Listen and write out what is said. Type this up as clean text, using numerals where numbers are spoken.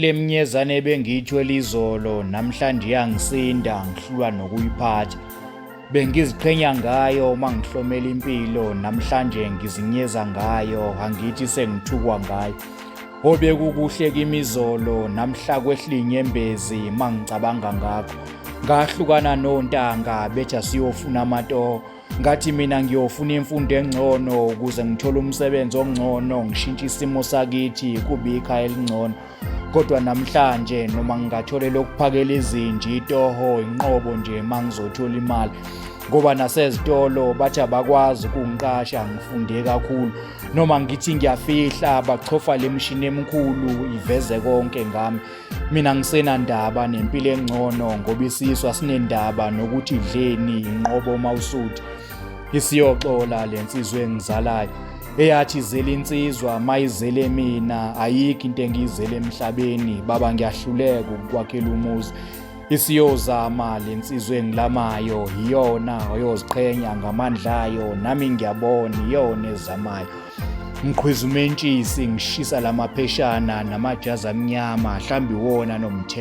Le mnyezane ebengiyithwele izolo namhlanje iyangisinda ngihlulwa nokuyiphatha. Bengiziqhenya ngayo uma ngihlomela impilo namhlanje ngizinyeza ngayo angithi sengithukwa ngayo. Obekukuhle kimi izolo namhla kwehla inyembezi mangicabanga ngakho. Ngahlukana nontanga bethi asiyofuna amatoho. Ngathi mina ngiyofuna imfundo engcono ukuze ngithole umsebenzi ongcono ngishintshe isimo sakithi kube ikhaya elingcono. Kodwa namhlanje noma ngingathola lokuphakela izinja itoho inqobo nje mangizothola imali. Ngoba nasezitolo bathi abakwazi ukungiqasha ngifunde kakhulu. Noma ngithi ngiyafihla bachofa le mishini emikhulu iveze konke ngami. Mina ngisenandaba nempilo engcono ngoba isisu asinendaba nokuthi idleni inqobo uma usuthi. Isiyoxola le nsizwa engizalayo eyathi izele insizwa mayizele mina ayikho into engiyizele emhlabeni baba ngiyahluleka ukukwakhela umuzi. Isiyozama le nsizwa engilamayo iyona oyoziqhenya ngamandla ayo nami ngiyabona iyona ezamayo. Ngiqhwiza umentshisi ngishisa lamapheshana namajazi amnyama hlambi wona nomthe.